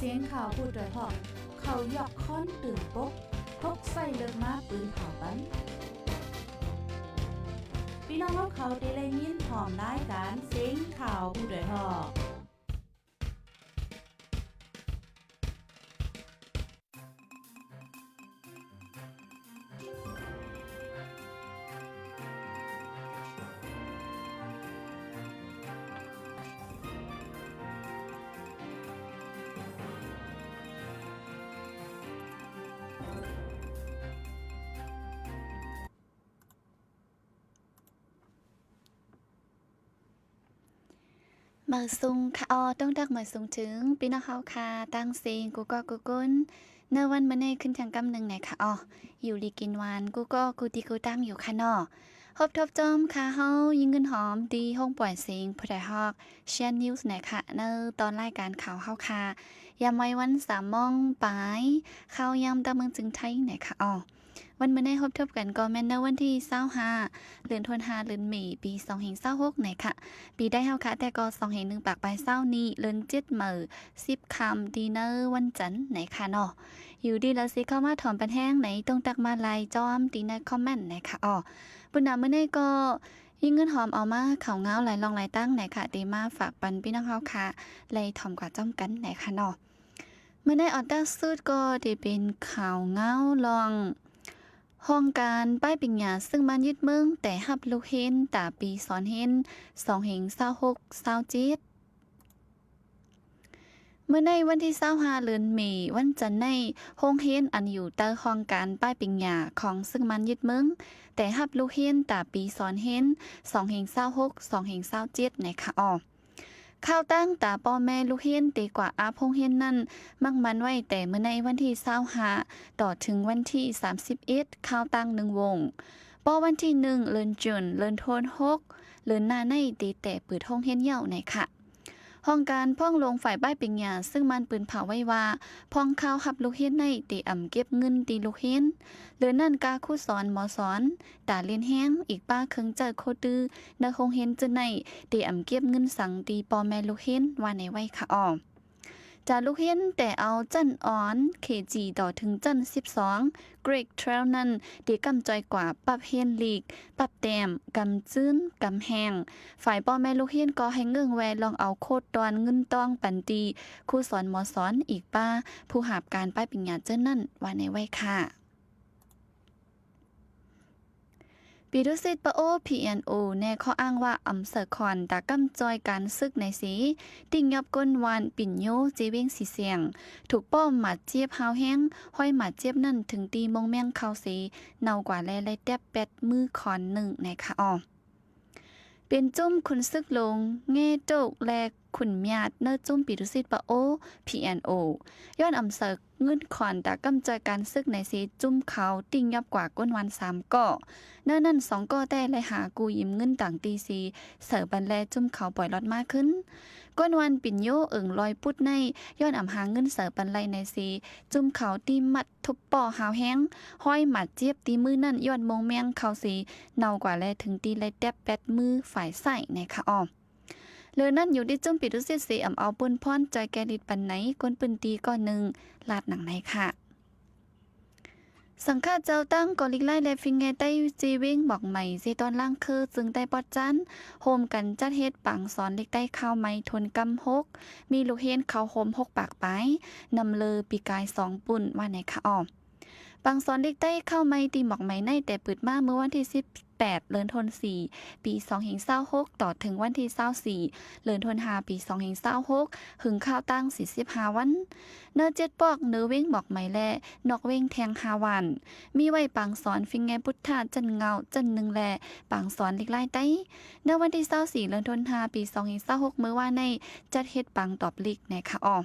ສຽງຂ່າວຜູ້ດອຍຮອກ ເຂົາຢອກຄ້ອນຕື່ນປົກ ພົກໃຊ້ເລິກມາປືນເຜົາປັນ. ພີ່ນ້ອງເຮົາເຂົາໄດ້ໄດ້ຍິນພ້ອມລາຍການສຽງຂ່າວຜູ້ດອຍຮອກ. ເໝີສູງຄະອໍ ຕົງຕັກເໝີສູງເຖິງພີ່ນ້ອງເຮົາຄະ ຕ່າງເຊງ ກູ່ເກາະກູ່ກຸນ ໃນວັນມື້ນີ້ຂຶ້ນທາງກຳໜຶ່ງແນ່ຄະອໍ ຢູ່ດີກິນຫວານ ກູ່ເກາະກູ່ຕີກູ່ຕັງຢູ່ຄະເນາະ. ພົບທົບຈອມຄະເຮົາ ຍິງເງິນຫອມ ທີ່ໂຮງປ່ອຍເສງຜູ້ດອຍຮອກ Shan News ແນ່ຄະ ໃນຕອນລາຍການຂ່າວເຮົາຄະ ຍາມໄວວັນສາມໂມງປາຍ ຂ່າວຍາມຕາເມືອງເຈີງໄທແນ່ຄະອໍ. ວັນມື້ນີ້ພົບທົບກັນກໍແມ່ນໃນວັນທີຊາວຫ້າ ເດືອນທັນວາ ເດືອນເມ ປີສອງພັນຊາວຫົກໃນຄະ ປີໄທເຮົາຄະ ແຕ່ກໍສອງພັນໜຶ່ງປາຍຊາວນີ້ ເດືອນເຈັດເໝີ ສິບຄ່ຳ ທີ່ໃນວັນຈັນໃນຄະເນາະ. ຢູ່ດີລາວຊິເຂົ້າມາຖອມປັນແຮງໃນຕົງຕັກມາລາຍຈອມ ທີ່ໃນຄອມເມັນໃນຄະອໍ. ບຸນນາມື້ນີ້ກໍຍິງເງິນຫອມເອົາມາຂ່າວງາວຫຼາຍລອງຫຼາຍຕັ້ງໃນຄະ ທີ່ມາຝາກປັນພີ່ນ້ອງເຮົາຄະ ໄລ່ຖອມກວ່າຈອມກັນໃນຄະເນາະ. ມື້ໃນອອນຕາສຸດກໍໄດ້ເປັນຂ່າວງາວລອງ ຫ້ອງການປ້າຍປິນຍາ ຊຶ່ງມານຍຶດເມືອງ ແຕ່ຮັບລູກຮຽນຕາປີສອນຮຽນ ສອງພັນຊາວຫົກ ຊາວເຈັດ. ມື້ໃນວັນທີຊາວຫ້າ ເດືອນເມ ວັນຈັນໃນ ໂຮງຮຽນອັນຢູ່ໃຕ້ຫ້ອງການປ້າຍປິນຍາ ຂອງຊຶ່ງມານຍຶດເມືອງ ແຕ່ຮັບລູກຮຽນຕາປີສອນຮຽນ ສອງພັນຊາວຫົກ ສອງພັນຊາວເຈັດ ໃນຄະອໍ. ຂ່າວຕັ້ງຕາພໍ່ແມ່ລູກຮຽນ ທີ່ກວ່າອາບໂຮງຮຽນນັ້ນ ມັກໝັ້ນໄວ້ແຕ່ມື້ໃນວັນທີຊາວຫ້າ ຕໍ່ເຖິງວັນທີສາມສິບເອັດ ຂ່າວຕັ້ງໜຶ່ງວົງ. ພໍວັນທີໜຶ່ງ ເດືອນຈູນ ເດືອນທັນວາ ເດືອນໜ້າໃນ ທີ່ແຕ່ເປີດໂຮງຮຽນເຍົາໃນຄະ. ຫ້ອງການພວງຫຼວງຝ່າຍປ້າຍປິນຍາ ຊຶ່ງມັນປືນເຜົາໄວ້ວ່າ ພວງຂ່າວຮັບລູກຮຽນໃນ ທີ່ອຳເກັບເງິນທີ່ລູກຮຽນ ເດືອນນັ້ນກາຄູສອນ ໝໍສອນ ຕາລຽນແຮງ ອີກປ້າເຄື່ອງໃຊ້ໂຄຕື້ ໃນໂຮງຮຽນເຈີໃນ ທີ່ອຳເກັບເງິນສັງທີ່ພໍ່ແມ່ລູກຮຽນ ວ່າໃນໄວ້ຄະອໍ. ຈາກລູກຮຽນແຕ່ເອົາຊັ້ນອອນ ເຄຈີ ຕໍ່ເຖິງຊັ້ນສິບສອງ ເກຣດທວເອລ ນັ້ນ ທີ່ກຳຈ່ອຍກວ່າປັບຮຽນລີກ ປັບແຕ້ມ ກຳຈືນ ກຳແຮງ ຝ່າຍພໍ່ແມ່ລູກຮຽນກໍໃຫ້ເງິ້ງແວ່ລອງເອົາໂຄດຕອນເງິນຕ້ອງປັນທີ່ຄູສອນ ໝໍສອນ ອີກປ້າຜູ້ຮັບການປ້າຍປິນຍາເຈີນັ້ນ ວ່າໃນໄວ້ຄະ. ປີດຸສິດປະໂອ ພີເອັນໂອ ແນຂໍ້ອ້າງວ່າອຳສາຄອນຕາກຳຈ່ອຍການສຶກໃນເສ ຕິງຍອບກົ້ນວານປິນໂຍ ເຈວຽງສີແສງ ຖືກປ້ອມໝາດເຈັບຮາວແຮງ ຮອຍໝາດເຈັບນັ້ນເຖິງຕີໂມງແມງເຂົ້າເສ ເນົ່າກວ່າແລໄລ່ແຕັບແປດມື້ຄອນໜຶ່ງໃນຄະອໍ. ເປັນຈຸ້ມຂຸນຊຶກຫຼົງ ແງ່ໂຕກ ແລະ ຂຸນມຽດ ເນີຈຸ້ມປີດຸສິດປະໂອ ພີເອັນໂອ ຍ້ອນອຳສາເງິນຂອນຕາກຳຈ່ອຍການຊຶກໃນເສ ຈຸ້ມເຂົາຕິງຍອບກວ່າກົ້ນວານສາມເກາະ ເນີນັ້ນສອງເກາະແຕ່ໄລ່ຫາກູ້ຢືມເງິນຕ່າງຕີເສ ເສີບັນແລຈຸ້ມເຂົາປ່ອຍລອດມາຂຶ້ນ. ກົ້ນວານປິນໂຍ ເອີງລອຍປຸດໃນ ຍ້ອນອຳຫາເງິນເສີບັນໄລໃນເສ ຈຸ້ມເຂົາຕີໝັດ ທຸບປ້ອຮາວແຮງ ຮອຍໝາດເຈັບ ຕີມື້ນັ້ນຍ້ອນໂມງແມງເຂົ້າເສ ເນົ່າກວ່າແລເຖິງຕີໄລ່ແຕັບແປດມື້ຝ່າຍຊ້າຍໃນຄະອໍ. ເລີນັ້ນຢູ່ທີ່ຈຸ້ມປີດຸສິດເສ ອຳເອົາປຸນພອນຈ່ອຍແກ່ລິດປັນໃນ ກົ້ນປືນຕີເກາະໜຶ່ງ ລາດໜັງໃນຄະ. ສັງຄະເຈົ້າຕັ້ງ ກໍລິກລາຍ ແລະ ຟິງແງໃຕ້ ເຈວຽງໝອກໄໝ ເຈຕອນລ່າງເຄີ ເຈີງໃຕ້ປອດຈັນ ໂຮມກັນຈັດເຮັດປາງສອນລິກໃຕ້ຄາວໃໝ່ ທົນກຳຫົກ ມີລູກຮຽນເຂົ້າໂຮມຫົກປາກປາຍ ນຳເລີປີກາຍສອງປຸ້ນ ວ່າໃນຄະອໍ. ປາງສອນລິກໃຕ້ຄາວໃໝ່ ຕີໝອກໄໝໃນ ແຕ່ເປີດມາເມື່ອວັນທີສິບແປດ ເດືອນທັນວາ ປີສອງພັນຊາວຫົກ ຕໍ່ເຖິງວັນທີຊາວສີ່ ເດືອນທັນວາ ປີສອງພັນຊາວຫົກ ເຖິງຄາວຕັ້ງສີ່ສິບຫ້າວັນ ເນີເຈັດປອກ ເນີວຽງໝອກໄໝ ແລະ ນອກວຽງແທງຫ້າວັນ ມີໄວ້ປາງສອນຟິງແງພຸດທະ ຈັນເງົາ ຈັນໜຶ່ງ ແລະ ປາງສອນລິກລາຍໃຕ້. ເນີວັນທີຊາວສີ່ ເດືອນທັນວາ ປີສອງພັນຊາວຫົກ ເມື່ອວານໃນ ຈັດເຮັດປາງຕອບລິກ ໃນຄະອໍ.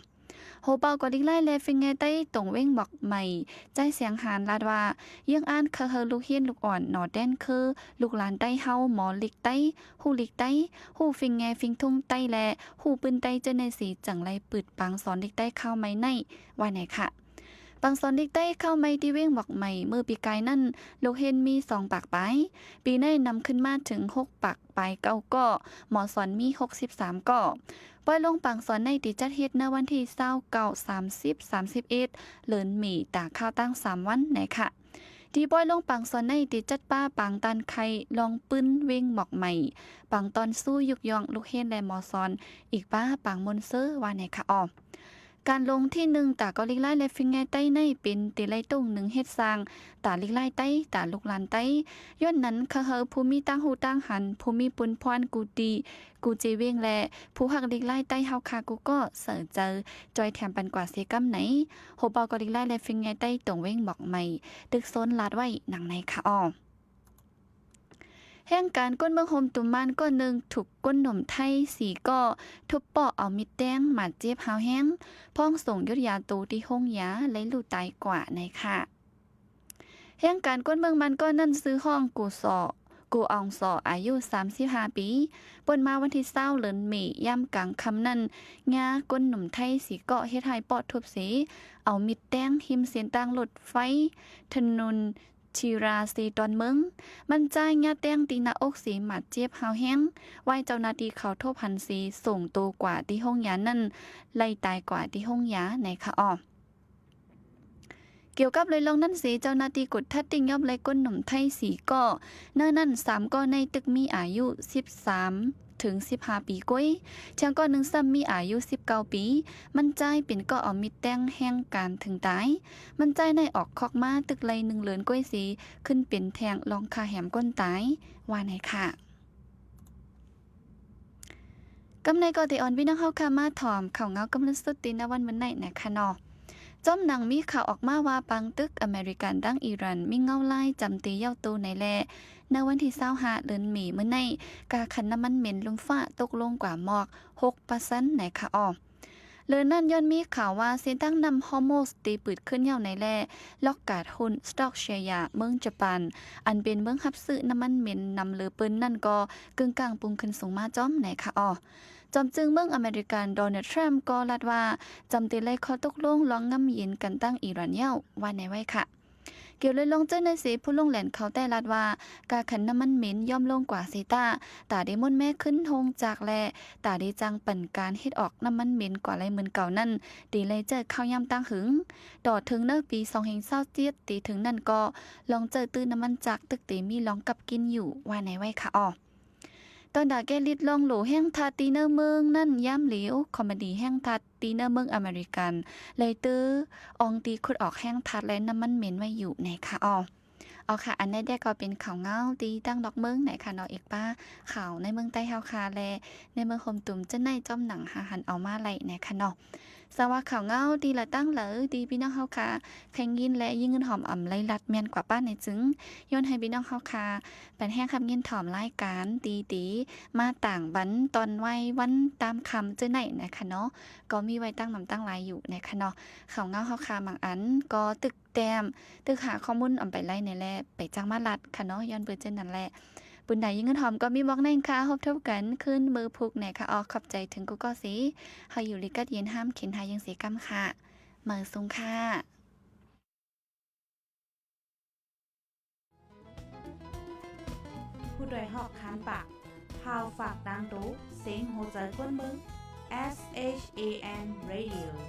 ໂຮເປົ່າກໍລິກລາຍ ແລະ ຟິງແງໃຕ້ ຕົງວຽງໝອກໄໝ ໃຈແສງຫານ ລາດວ່າ ເຍືອງອ່ານ ເຄີເຮີລູກຮຽນ ລູກອ່ອນ ໜໍແຕນ ເຄີ ລູກຫຼານໃຕ້ເຮົາ ໝໍລິກໃຕ້ ຮູ້ລິກໃຕ້ ຮູ້ຟິງແງຟິງທຸງໃຕ້ ແລະ ຮູ້ປືນໃຕ້ ເຈົ້າໃນເສ ຈັ່ງໄລ່ປຶດປາງສອນລິກໃຕ້ຄາວໃໝ່ໃນ ວ່າໃນຄະ. ປາງສອນລີກໃຕ້ເຂົ້າໃໝ່ທີ່ເວັງໝອກໄໝ້ ເມື່ອປີກາຍນັ້ນ ລູກເຫັນມີສອງປາກປາຍ, ປີນີ້ນຳຂຶ້ນມາເຖິງຫົກປາກປາຍເກົ້າເກາະ, ໝໍສອນມີຫົກສິບສາມເກາະ. ປ່ອຍລົງປາງສອນໃນທີ່ຈັດເຮັດໃນວັນທີຊາວເກົ້າ ສາມສິບ ສາມສິບເອັດ ເດືອນເມ ຕາຄາວຕັ້ງສາມວັນໃນຄະ. ທີ່ປ່ອຍລົງປາງສອນໃນທີ່ຈັດປາປາງຕານໄຂ່ ລອງປືນເວັງໝອກໄໝ້ ປາງຕອນຊູ້ຍຸກຍ້ອງລູກເຫັນ ແລະ ໝໍສອນ ອີກປາປາງມົນເຊີວ່າໃນຄະອອ. ການລົງທີໜຶ່ງຕາເກົາຫຼີກໃຕ້ ແລະ ຝິ່ງໃຫຍ່ໃຕ້ໃນ ເປັນເຕໄລຕົງໜຶ່ງເຮັດສ້າງ ຕາຫຼີກໃຕ້ໃຕ້ ຕາລູກຫຼານໃຕ້. ຍ້ອນນັ້ນ ຂະເຮີຜູ້ມີຕ່າງຮູ້ຕ່າງຫັນ ຜູ້ມີປຸນພອນ ກູຕີ ກູເຈເວັງ ແລະ ຜູ້ຮັກຫຼີກໃຕ້ໃຕ້ເຮົາຄາກູກໍໃສ່ໃຈ ຈ່ອຍແຖມປັນກວ່າເຊກຳໃນ ໂຮເປົ່າເກົາຫຼີກໃຕ້ ແລະ ຝິ່ງໃຫຍ່ໃຕ້ຕົງເວັງໝອກໄໝ້ ຕຶກໂຊນລາດໄວ້ດັ່ງໃນຄະອອ. ແຮງການກົ້ນເມືອງໂຮມຕຸມມານກ້ອນໜຶ່ງ ຖືກກົ້ນໜຸ່ມໄທສີ່ເກາະ ທຸບເປາະເອົາມິດແຕງ ບາດເຈັບຮາວແຮງ ພ້ອມສົ່ງຢຸດຢາໂຕທີ່ໂຮງຢາ ແລະ ລູກຕາຍກວ່າໃນຄະ. ແຮງການກົ້ນເມືອງມານກ້ອນນັ້ນ ຊື່ຮ້ອງ ກູ ຊໍ ກູ ອອງ ຊໍ ອາຍຸສາມສິບຫ້າປີ, ປ່ນມາວັນທີຊາວ ເດືອນເມ ຍາມກາງຄ່ຳນັ້ນ ຍາກົ້ນໜຸ່ມໄທສີ່ເກາະເຮັດຮ້າຍເປາະທຸບເສ ເອົາມິດແຕງ ຮິມເສັ້ນທາງລົດໄຟ ຖະໜົນ ທີຣາເຊ ດອນເມືອງ, ມັນຈ່າຍຍາແຕງຕີໜ້າອົກເສ ບາດເຈັບຮາວແຮງ, ໄວ້ເຈົ້າໜ້າທີ່ເຂົ້າທົບຫັນເສ ສົ່ງໂຕກວ່າທີ່ໂຮງຢານັ້ນ ໄລ່ຕາຍກວ່າທີ່ໂຮງຢາໃນຄະອອ. ກ່ຽວກັບເລື່ອງນັ້ນເສ ເຈົ້າໜ້າທີ່ກົດທັດຕິຍອມໄລ່ກົ້ນໜຸ່ມໄທສີ່ເກາະ, ໃນນັ້ນສາມເກາະໃນຕຶກມີອາຍຸສິບສາມ ເຖິງສິບຫ້າປີກວ່າ, ແຖມເກາະໜຶ່ງຊ້ຳມີອາຍຸສິບເກົ້າປີ, ມັນຈ່າຍເປັນເກາະເອົາມິດແຕງແຮງການເຖິງຕາຍ, ມັນຈ່າຍໃນອອກຄອກມາຕຶກໄລ່ໜຶ່ງເດືອນກວ່າເສ ຂຶ້ນເປັນແທງລອງຄາແຮມກົ້ນຕາຍ ວ່າໃນຄະ. ກຳໃນກໍໄດ້ອອນພີ່ນ້ອງເຮົາຄະມາຖອມຂ່າວເງົາກຳລັງສຸດຕິນະວັນມື້ໃນນະຄະເນາະ. ຈ້ອມໜັງມີຂ່າວອອກມາວ່າ ປາງຕຶກອາເມລິກັນ ແລະ ອີຣານ ມີເງົາລາຍຈຳເຕເຍົາໂຕໃນແລ. ໃນວັນທີຊາວຫ້າ ເດືອນເມ ມື້ໃນ ກາຂັນນ້ຳມັນເໝັນລຸ່ມຟ້າຕົກລົງກວ່າໝອກຫົກເປີເຊັນໃນຄະອອ. ເລື່ອງນັ້ນຍ້ອນມີຂ່າວວ່າເສັ້ນທາງນ້ຳຮໍມຸດເຕເປີດຂຶ້ນເຍົາໃນແລ. ລັອກກາດຮຸ້ນ ສະຕັອກເຊຍ ເມືອງຈະປານ ອັນເປັນເມືອງຮັບຊື້ນ້ຳມັນເໝັນນຳເລີເປີ້ນນັ້ນກໍກຶ່ງກາງປຸງຂຶ້ນສູງມາຈ້ອມໃນຄະອອ. ຈອມຈຶ່ງເມືອງອາເມລິກັນ ໂດນັລ ທຣຳ ກໍລັດວ່າ ຈຳເຕໄລ່ຂໍ້ຕົກລົງລອງງຳເຢັນກັນຕັ້ງອີຣານເຍົາ ວ່າໃນໄວ້ຄະ. ກ່ຽວເລື່ອງເຈີໃນເສ ຜູ້ລົງແລ່ນຂ່າວໄຕ້ລັດວ່າ ກາຂັນນ້ຳມັນເໝັນຍ່ອມລົງກວ່າເສຕາ ຕາໄດ້ໝູນແມ່ຂຶ້ນໂຮງຈັກ ແລະ ຕາໄດ້ຈ້າງປັນການເຮັດອອກນ້ຳມັນເໝັນກວ່າໄລໝື່ນເກົ່ານັ້ນ ເຕໄລ່ເຈີເຂົ້າຍາມຕ່າງຫຶງ. ຕໍ່ເຖິງໃນປີສອງພັນຊາວເຈັດ ເຕເຖິງນັ້ນກໍລອງເຈີຕື້ນ້ຳມັນຈັກ ຕຶກເຕມີລອງກັບກິນຢູ່ ວ່າໃນໄວ້ຄະອອ. ຕອນດາແກລິດລອງໂຫຼແຮ່ງທາດຕີເນີເມືອງນັ້ນ ຍາມເຫຼວ ຄອມມາດີແຮ່ງທາດຕີເນີເມືອງອາເມລິກັນ ໄລ່ເຕີອອງຕີຂຸດອອກແຮ່ງທາດ ແລະ ນ້ຳມັນເໝັນໄວ້ຢູ່ໃນຄະອອ. ເອົາຄະ ອັນໃດແດ່ກໍເປັນຂ່າວເງົາທີ່ຕັ້ງນອກເມືອງໃນຄະເນາະ ອີກປາຂ່າວໃນເມືອງໃຕ້ເຮົາຄະ ແລະ ໃນເມືອງໂຮມຕຸມເຈົ້າໃນຈ້ອມໜັງຫາຫັນເອົາມາໄລ່ໃນຄະເນາະ. ສະວ່າຂ່າວເງົາທີ່ລະຕັ້ງເລີຍ ທີ່ພີ່ນ້ອງເຮົາຄະໄດ້ຍິນ ແລະ ຍິງເງິນຫອມອຳໄລລັດ ແມ່ນກວ່າປ້າໃນຈຶ່ງ ຍ້ອນໃຫ້ພີ່ນ້ອງເຮົາຄະປັນແຮງຮັບຍິນຖອມລາຍການ ທີ່ເຕມາຕາງວັນຕອນໄວວັນຕາມຄ່ຳເຈົ້າໃນນະຄະເນາະ ກໍມີໄວ້ຕັ້ງນຳຕັ້ງຫຼາຍຢູ່ນະຄະເນາະ. ຂ່າວເງົາເຮົາຄະບາງອັນກໍຕຶກແຕ້ມ ຕຶກຫາຂໍ້ມູນອຳໄປໄລ່ໃນແລ ໄປຈ້າງມາລັດຄະເນາະ ຍ້ອນເບີເຈົ້ານັ້ນແຫຼະ. ບຸນດາຍິງເງິນຫອມກໍມີບອກແນງຄະ ພົບທົບກັນຄືນມື້ພຸກໃນຄະອອ. ຂອບໃຈເຖິງກູກໍເສ ເຮົາຢູ່ລີກັດເຢັນຫ້າມເຂັນຫາຍັງເສກຳຄະ. ມາສູງຄ່ະ. ຜູ້ດອຍຮອກຄານປາກ ຂ່າວຝາກຕ່າງໂຕ ເສງຫົວໃຈຄົນເມືອງ SHAN Radio.